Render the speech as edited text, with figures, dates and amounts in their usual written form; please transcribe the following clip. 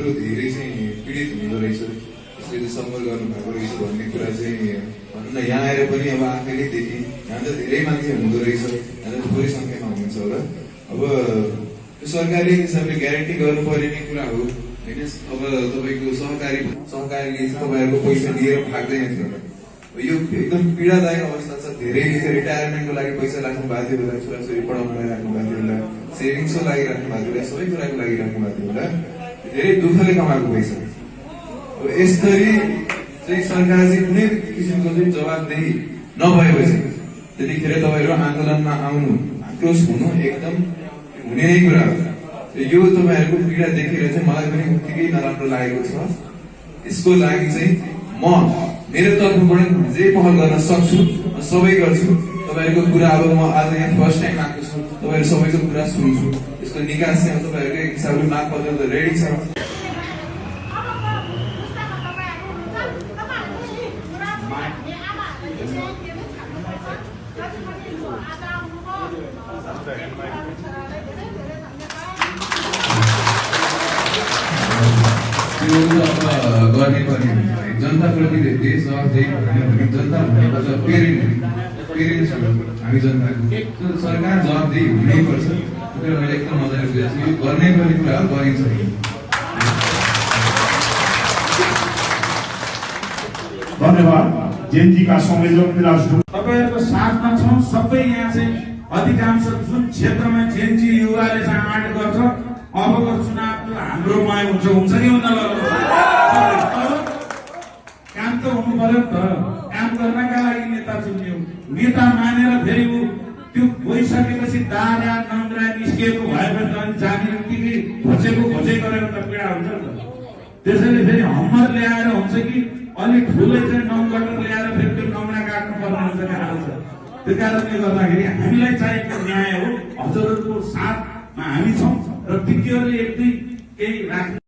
यत्रो धेरै चाहिँ पीडित हुँदो रहेछ, यसले चाहिँ सम्पर्क गर्नुभएको रहेछ भन्ने कुरा चाहिँ भनौँ न यहाँ आएर पनि अब आफैले देखेँ। यहाँ त धेरै मान्छे हुँदो रहेछ, यहाँ त थोरै सङ्ख्यामा हुनुहुन्छ होला। अब सरकारले हिसाबले ग्यारेन्टी गर्नु पर्ने कुरा हो होइन। अब तपाईँको सहकारीले चाहिँ तपाईँहरूको पैसा दिएर फाक्दैन थियो। यो एकदम पीडादायक अवस्था छ। धेरैले चाहिँ रिटायरमेन्टको लागि पैसा राख्नु भएको थियो होला, छोराछोरी पढाउनलाई राख्नु भएको थियो होला, सेभिङ्सको लागि राख्नु भएको थियो होला, सबै कुराको लागि राख्नु भएको थियो होला। धेरै दुःखले कमाएको पैसा। अब यसरी चाहिँ सरकार चाहिँ कुनै किसिमको चाहिँ जवाबदेही नभएपछि त्यतिखेर तपाईँहरू आन्दोलनमा आउनु, आक्रोश हुनु एकदम हुने नै कुरा हो। यो तपाईँहरूको पीडा देखेर चाहिँ मलाई पनि उत्तिकै नराम्रो लागेको छ। यसको लागि चाहिँ म मेरो तर्फबाट जे पहल गर्न सक्छु सबै गर्छु। तपाईँहरूको कुरा अब म आज यहाँ फर्स्ट टाइम आएको छु, तपाईँहरू सबैको कुरा सुन्छु। यसको निकास चाहिँ तपाईँहरूको एक हिसाबले मागपत्र त रेडी छ। गर्ने पर्ने जनताप्रति देश जवाबदेही भने जनता भनेको त पेरेन्ट्सहरू हामी जनताको सरकार जवाबदेही हुनैपर्छ। त्यो मैले एकदम मजाले बुझेको छु। यो गर्नै पर्ने कुरा हो, गरिन्छ। धन्यवाद। जेएनजीका संयोजक विलास तपाईँहरूको साथमा छौँ। सबै यहाँ चाहिँ अधिकांश जुन क्षेत्रमा जेएनजी युवाले चाहिँ आँट गर्छ, अबको चुनावको हाम्रोमा हुन्छ कि हुन्न? काम त हुनु पर्यो नि त। काम गर्नका लागि नेता चुन्यो, नेता मानेर फेरि ऊ त्यो गइसकेपछि दारा नन्द्रा निस्किएको भएपछि अनि जाने बित्तिकै खोजेको खोजै गरेर त पीडा हुन्छ नि त। त्यसैले फेरि हम्मर ल्याएर हुन्छ कि अलिक ठुलै चाहिँ नौगटर ल्याएर फेरि त्यो नौना काट्नु पर्ने हुन्छ कि हाल्छ। त्यो कारणले गर्दाखेरि हामीलाई चाहिएको न्याय हो। हजुरहरूको साथमा हामी छौँ र विज्ञहरूले एक दुई केही राख्नु